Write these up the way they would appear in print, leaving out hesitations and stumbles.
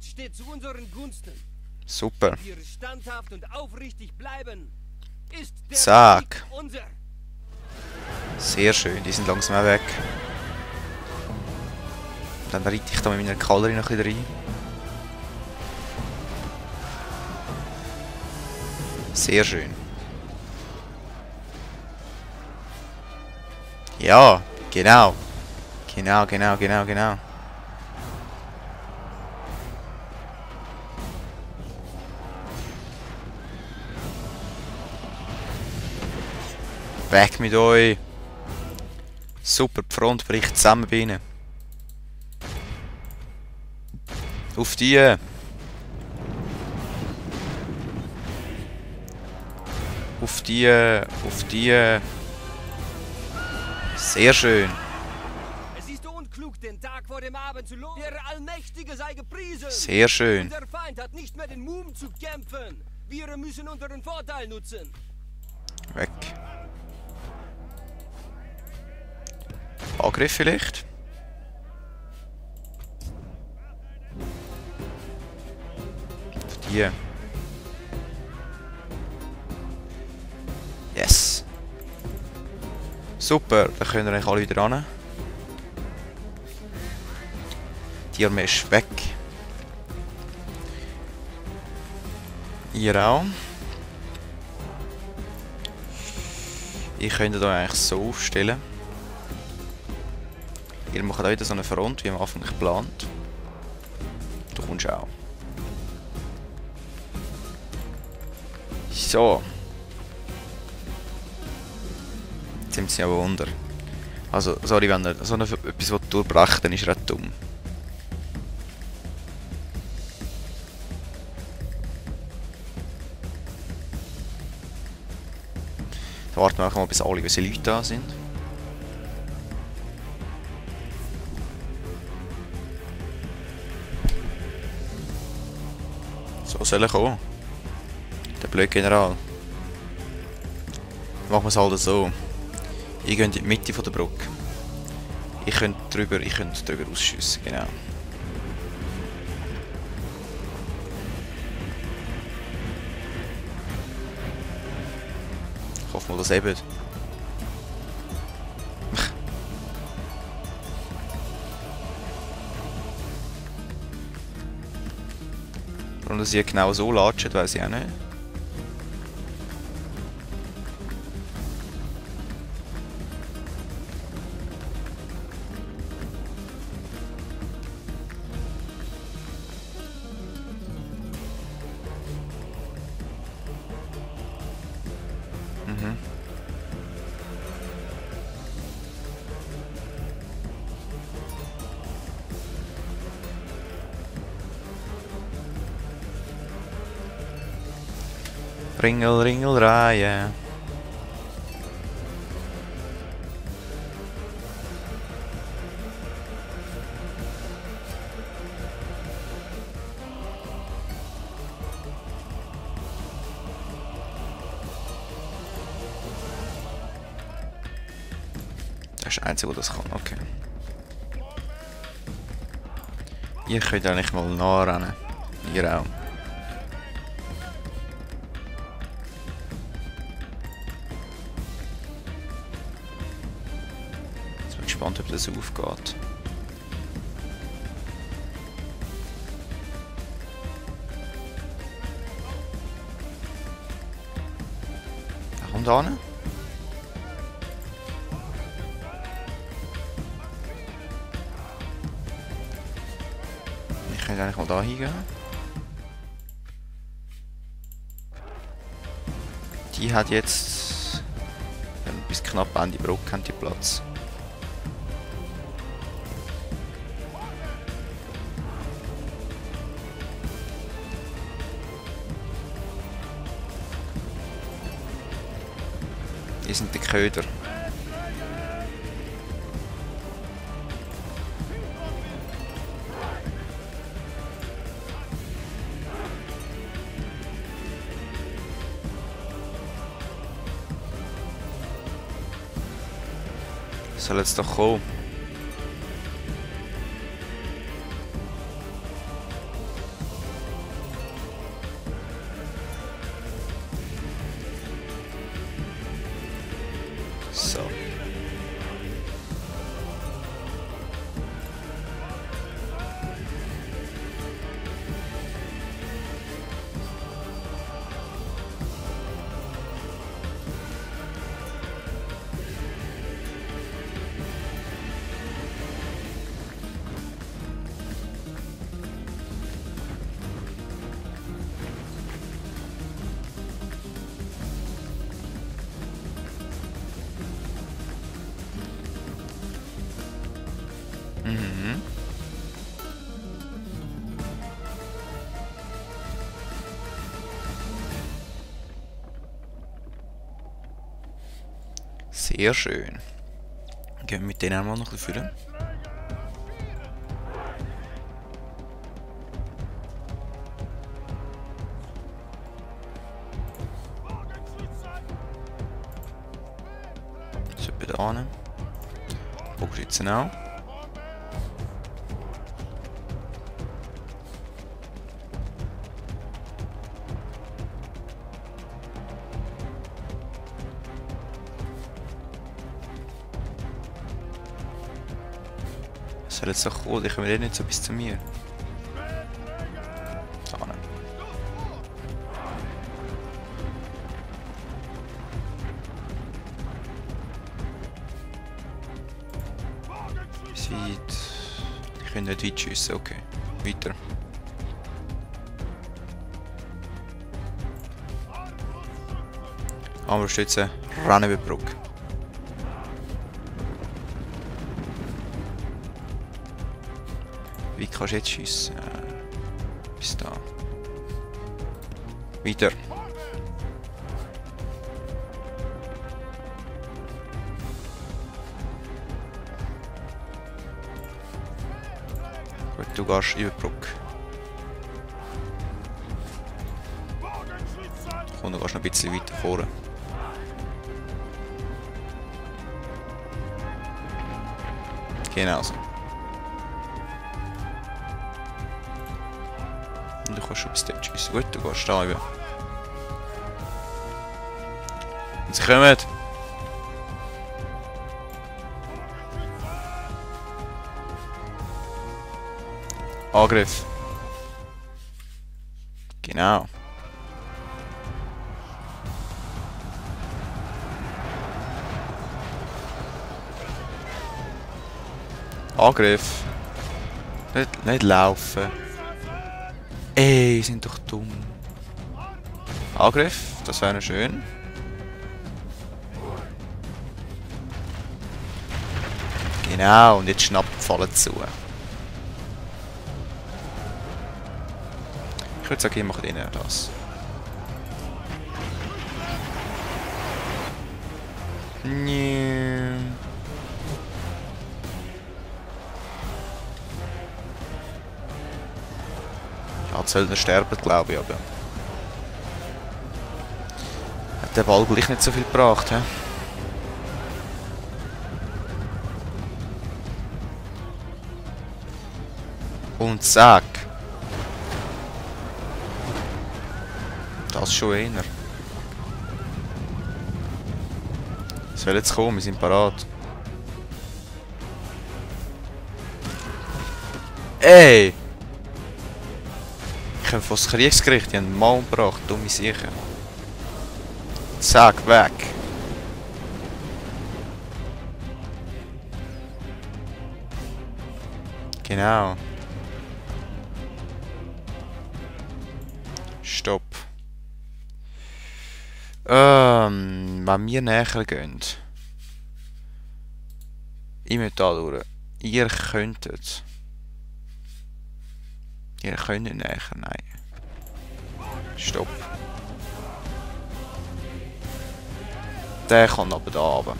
steht zu unseren Gunsten. Super. Wir standhaft und aufrichtig bleiben. Ist der Zack. Sieg unser. Sehr schön, die sind langsam auch weg. Dann reite ich da mit meiner Kavallerie noch ein bisschen rein. Sehr schön. Ja, genau. Genau. Weg mit euch. Super, die Front bricht zusammen bei ihnen. Auf die. Auf die. Sehr schön. Es ist unklug, den Tag vor dem Abend zu loben. Der Allmächtige sei gepriesen. Sehr schön. Unser Feind hat nicht mehr den Mumm zu kämpfen. Wir müssen unseren Vorteil nutzen. Weg. Angriff vielleicht? Auf die. Yes. Super, dann können wir eigentlich alle wieder ran. Die Armee ist weg. Ihr auch. Ich könnte da eigentlich so aufstellen. Ihr macht auch wieder so eine Front, wie am Anfang geplant. Du kommst auch. So. Jetzt sind sie ja Wunder. Also, sorry, wenn er so etwas durchbrechen, dann ist er auch dumm. Dann warten wir einfach mal, bis alle unsere Leute da sind. So soll er kommen. Der blöde General. Dann machen wir es halt so. Ihr geht in die Mitte von der Brücke. Ich könnte drüber ausschiessen, genau. Ich hoffe mal, das hebt. Warum das hier genau so latscht, weiß ich auch nicht. Ringel, Ringel, Reihe. Das ist das Einzige, was das kann, okay. Ihr könnt eigentlich mal nachrennen. Ihr auch. Gespannt, ob das aufgeht. Er kommt an. Ich könnte eigentlich mal da hingehen. Die hat jetzt bis knapp an die Brücke haben die Platz. Die sind die Köder. Soll jetzt doch kommen. Mhm. Sehr schön. Gehen wir mit denen auch mal noch ein bisschen füllen. So, bei da hin. Bogenschützen auch. Soll jetzt doch kommen, die kommen eh nicht so bis zu mir. So, ne. Sieht. Die können nicht weit schiessen, okay. Weiter. Armbruststütze, ran über die Brücke. Wie kannst du jetzt schiessen? Bis da. Weiter. Gut, du gehst über die Brücke. Und du gehst noch ein bisschen weiter vorne. Genau so. Und du kannst schon bis dort schiessen. Gut, du gehst da über. Und sie kommen! Angriff. Genau. Angriff. Nicht laufen. Ey, sind doch dumm. Angriff, das wäre schön. Genau, und jetzt schnappt die Falle zu. Ich würde sagen, ich mache ihnen das. Nee. Ja, die Söldner sterben, glaube ich, aber... Hat der Ball gleich nicht so viel gebracht, hä? Und zack. Das schon einer. Es soll jetzt kommen, wir sind parat. Ey! Ich komme von das Kriegsgericht, die haben einen Mann umgebracht, dumme Sicher. Zack, weg. Genau. Stopp. Wenn wir näher gehen. Ich möchte da durch. Ihr könntet. Ihr könnt nicht näher, nein. Stopp. Der kann aber da runter.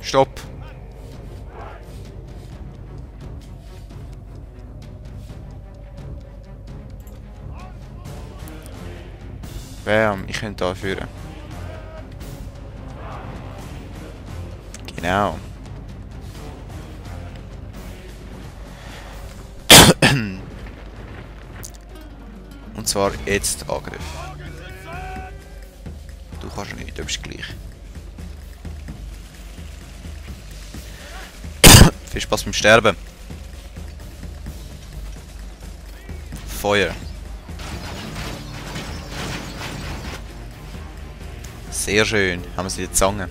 Stopp. Bam, ich könnte da führen. Genau. Und zwar jetzt Angriff. Du kannst nicht, du bist gleich. Viel Spaß beim Sterben. Feuer. Sehr schön. Haben wir sie die Zange.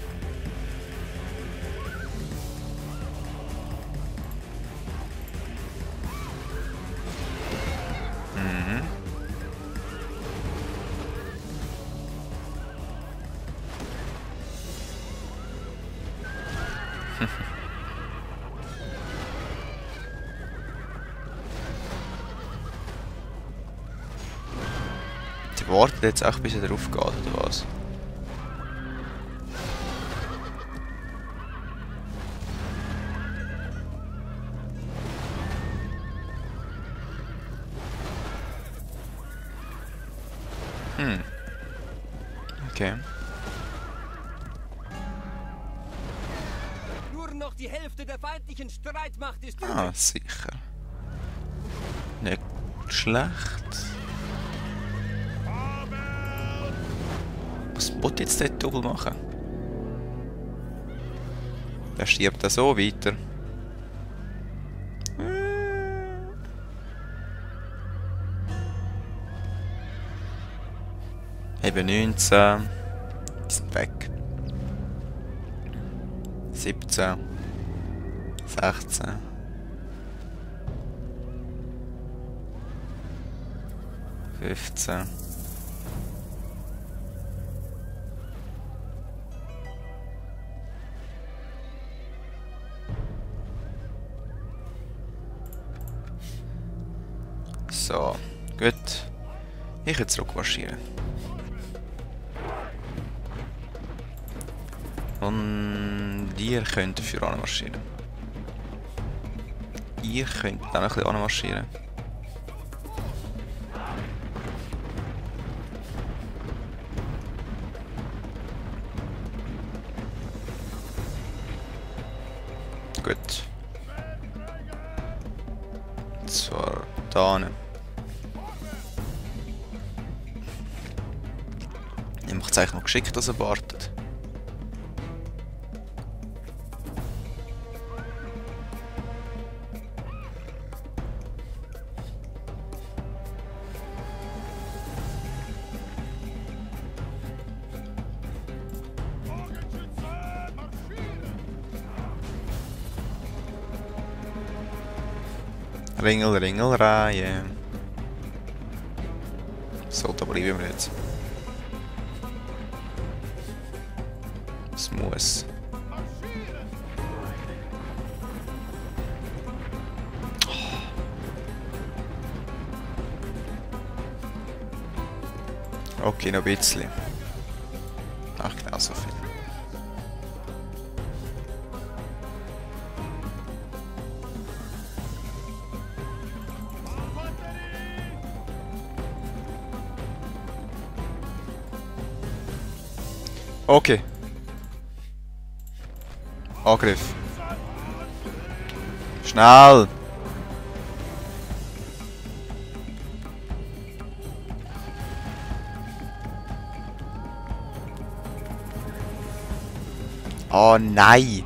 Die warten jetzt auch, bis er drauf geht, oder was? Okay. Nur noch die Hälfte der feindlichen Streitmacht ist Ah, sicher. Nicht schlecht. Was muss jetzt der Double machen? Der stirbt da so weiter. Eben 19. Die sind weg. 17. 16. 15. So, gut. Ich kann zurückmarschieren. Und ihr könnt dafür anmarschieren. Ihr könnt dann ein bisschen anmarschieren. Gut. Zwar da hin. Ich mache es eigentlich noch geschickt, dass er wartet. Ringel, Ringelreihe. So, da bleiben wir jetzt. Es muss. Okay, noch ein bisschen. Ach, genau so viel. Okay. Angriff. Schnell! Oh nein!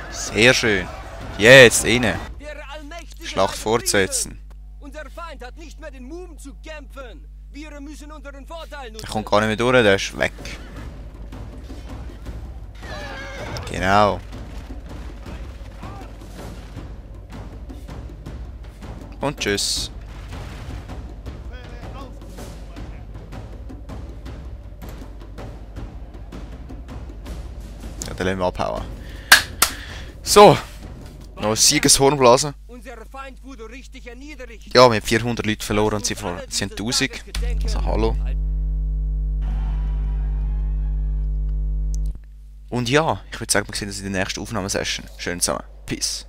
Sehr schön. Jetzt rein. Schlacht fortsetzen. Unser Feind hat nicht mehr den Mumm zu kämpfen. Wir müssen unseren Vorteil nutzen. Der kommt gar nicht mehr durch, der ist weg. Genau. Und tschüss. Ja, dann lassen wir abhauen. So. Noch ein Siegeshorn blasen. Ja, wir haben 400 Leute verloren und sie sind 1000. Also hallo. Und ja, ich würde sagen, wir sehen uns in der nächsten Aufnahmesession. Schön zusammen. Peace.